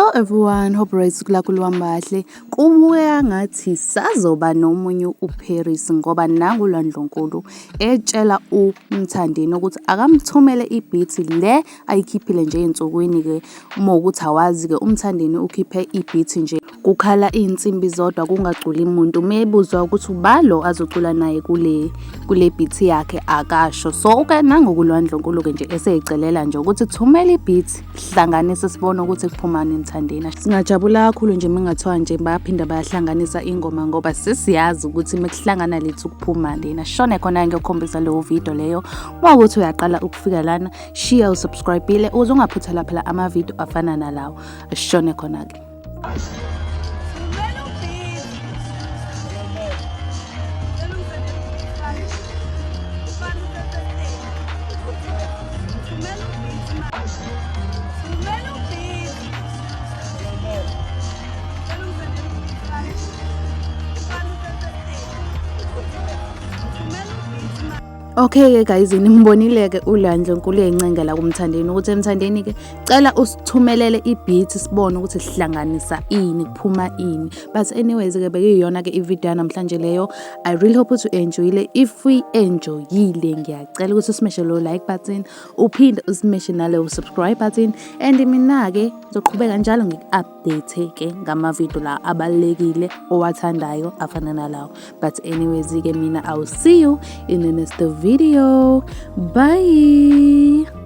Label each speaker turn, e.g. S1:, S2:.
S1: Hello everyone, hope right kulakho luhamba kahle. Kubukeka ngathi sazoba nomunye uParis ngoba nangu uLwandlonkulu etshela uMthandeni ukuthi akamthumele i-beat le ayikhiphile nje ey'nsukwini-ke uma ukuthi awazi-ke uMthandeni ukhiphe i-beat nje kukhala iy'nsimbi zodwa kungaculi muntu. Uma ebuzwa ukuthi uba lo azocula naye kule kule beat yakhe akasho. So ke nangoku uLwandlonkulu-ke nje esey'celela nje ukuthi thumela i-beat hlanganise sibone ukuthi kuphumani emthandeni. Singajabula kakhulu nje uma kungathiwa nje bayaphinda bayahlanganisa ingoma ngoba sesiyazi ukuthi uma kuhlangana lethu kuphuma lena. Shone khona ngiyokhombisa leyo video leyo. Uma ukuthi uyaqala ukufika lana, shiya usubscribe-ile ukuze ungaphuthela phela ama-video afana nalawo. Shone khona-ke. Okay-ke guys, nimbonile-ke uLwandle Nkulu uyayincengela la kuMthandeni ukuthi eMthandeni-ke cela usithumelele i-beat sibone ukuthi sihlanganisa ini kuphuma ini. But anyways-ke bekuyiyona-ke i-video yanamhlanje leyo. I really hope ukuthi u-enjoyile. If we enjoyile ngiyacela ukuthi usimeshe lo like button, uphinde usimeshe naleyo subscribe button and mina-ke ngizoqhubeka njalo ngiku-update-ke ngama-video la abalulekile owathandayo afana nalawo. But anyways ke mina, I'll see you in the next video. Bye.